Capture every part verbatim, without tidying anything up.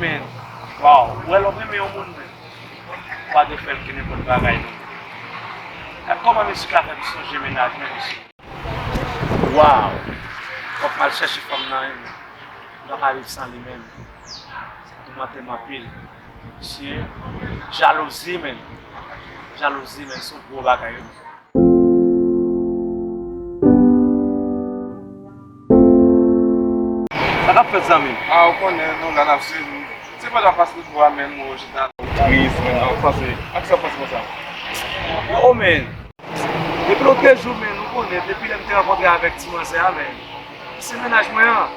Men, waw, ou wè lè w renmen yon moun, men, ou pa dwe fè l gen nenpòt bagay, non. E kòman mizik la fè m sonje mennaj mwen, mesye? Waw! Fòk m al chèche fanm nan, men. M pa ka viv san li, men. Sa toumante m anpil. Mesye, jalouzi, men. Jalouzi, men, se yon gwo bagay, wi. Sa k ap fèt, zanmi m? A, ou konnen, nou la, n ap swiv. Se pandan w ap pase tout bò a, men, mwen chita. Tris, men, w ap panse. A kisa w panse konsa? Yo, men. Depi lòtrejou, men, ou konnen, depi lè m te rankontre avèk ti manzè a, men. Se mennaj mwen an.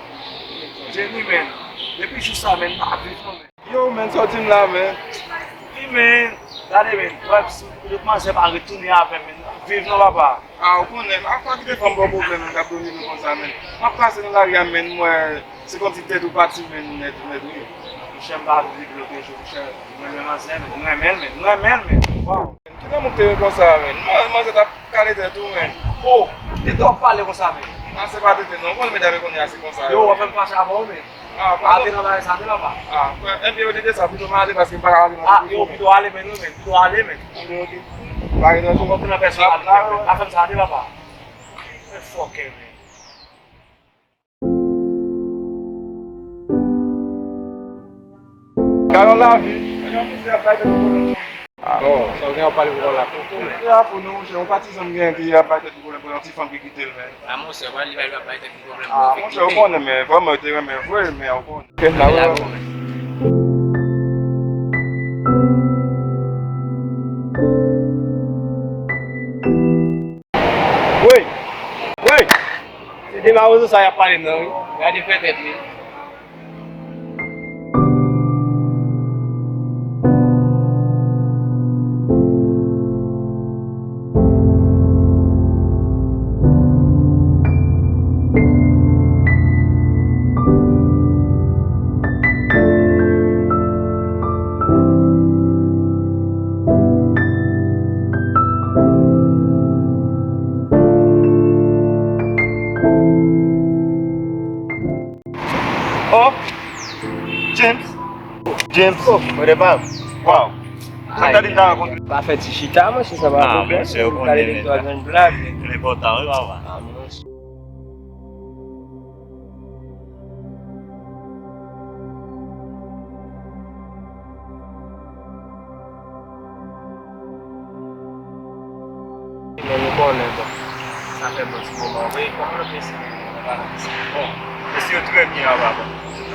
Jenny, men. Depi jou sa, men, m pa viv, non, men. Yo, men, sa w di m la, men? Wi, men, gade, men, wè, si lòt manzè pa retounen avè m, men, m p ap viv non, papa. A, ou konnen, a, pa kite fanm ba w pwoblèm, men, k ap domine w konsa, men. M ap pase nan lari a, men, m wè, se kòmsi tèt ou pati, men, nèt, nèt, wi. Monchè, m pa viv lòtrejou, monchè, m renmen manzè, men, m renmen l, men, m renmen l, men, waw. Ki lanmou k te gen konsa, men? Man-, manzè t ap kale tèt ou, men. O, de kisa w ap pale konsa, men? A, se pa tete, non. Ou konn medam yo kounye a, se konsa yo. Yo, w ap fè m fache avè w, men. A, pardon. Ate nan bagay sa, ate papa. A, enben, olye de sa, pito m ale, paske m pa ka ale nan. A, yo, pito ale, men, wi, men. Pito ale, men. Enben, oke. Pa gen anyen. Ou konprann pèsonèl, men. Pa fè m sa, ate papa. Men fòkè, men. Kalon lavi. Bon, sa w gen w ap pale pou kò la. Se afè nou, monchè, yon patizan m gen ki ap bay tèt li pwoblèm pou yon ti fanm ki kite l, men. A, monchè, pral li bay, li ap bay tèt li pwoblèm pou yon fi ki kite l. A, monchè, ou konnen, men vrèman, yo te renmen vre, men ou konnen. Kèt la, wi, wi. Woy! Woy! Se de mawozo sa y ap pale nan, wi. Gade fè tèt li. Oh, James. James. Oh, mwen depa. Wow. Mwen ta di ta rankontre. Pa fè ti chita, monchè, sa pa pwoblèm. Ah, monchè, ou konnen. Pale de twa grenn blag. Li enpòtan, wi, papa. Ah, monchè. Men nou konnen, bon, sa fè bon ti moman, wi. Kòman lòt mesye yo, kòman lòt mesye yo? Bon, mesye yo trè byen, a, papa.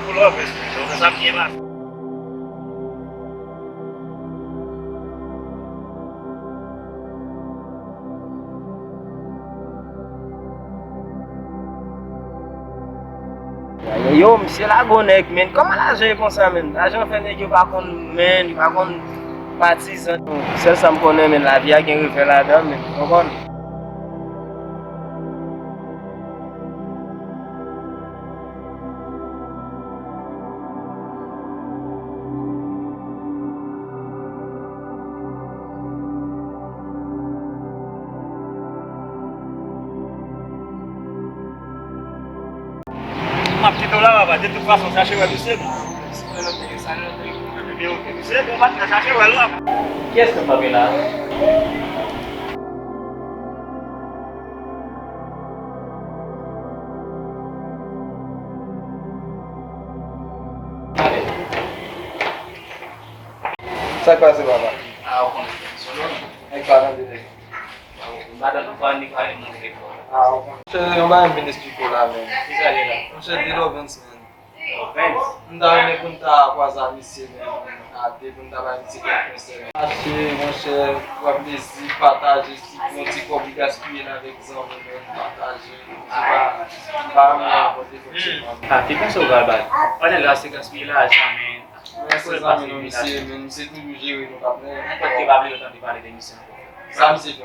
Pou lòt mesye yo, sa byen pase. Yo, misye lage yon nèg, men. Kòman lajan ye konsa, men? Lajan fè nèg yo pa konn, men, yo pa konn patizan. Sèl sa m konnen, men, lavi a gen revè ladan l, men. Ou konprann? M ap kite w la, papa. De tout fason, chache wè misye, non. Ebyen, ok, misye bon patnè, chache wè l la. Kiyès k ap frape la? Sa k pase, papa? A, ou konnen, solo. Nèg pa tande nèg. M pa tande ou pa ni pale moun de kò. A, ou konnen. Monchè, yon bagay m vin esplike w la, men. Ki sa l ye la? Monchè, de Lovens, men. Lovens? M ta renmen pou n ta kwaze a misye, men. A de pou n ta bay misye kèk konsèy, men. Mache, monchè, pran plezi, pataje, si yon ti kòb li gaspiye l avèk zanmi, men, pataje. M pa, m pa renmen rankontre fòk se zanmi. A, ki konsèy ou pral ba l? Pandan l la se gaspiye lajan, men. Men se zanmi nou, misye, men misye toujou jere nou, patnè. Mwen pa bliye tande pale de misye ankò. Sa misye fè?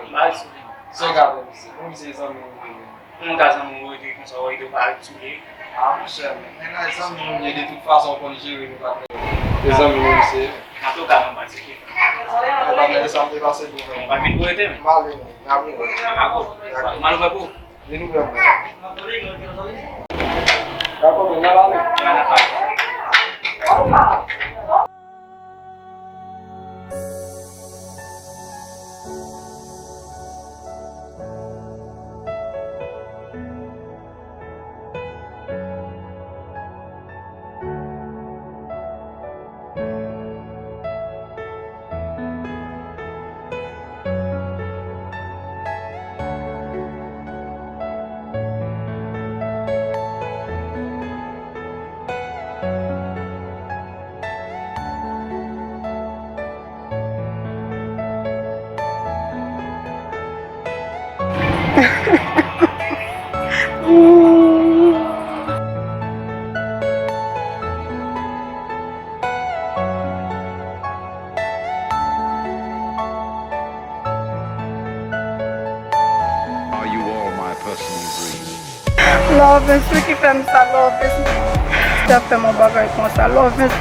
Sa w ka fè misye? Bon, misye zanmi nou, men. Yon ka zanmi w rete konsa, w rete w pa touye. A, monchè, men. Men la, zanmi nou, men de tout fason, w konn jere nou, patnè. Se zanmi nou, misye. Antouka, mwen pa tike. Mwen pa tande sa m te pase pou mwen. Mwen pa vin pou rete, men. M ale, men. N ap wè. Dakò. Mal ouvè pou ou? Vin ouvè pou mwen. Dakò, men n ap ale. N ap ale. Are you all my personal dream? Lovens, wi ki fè m sa, Lovens. Te ap fè m yon bagay konsa, Lovens.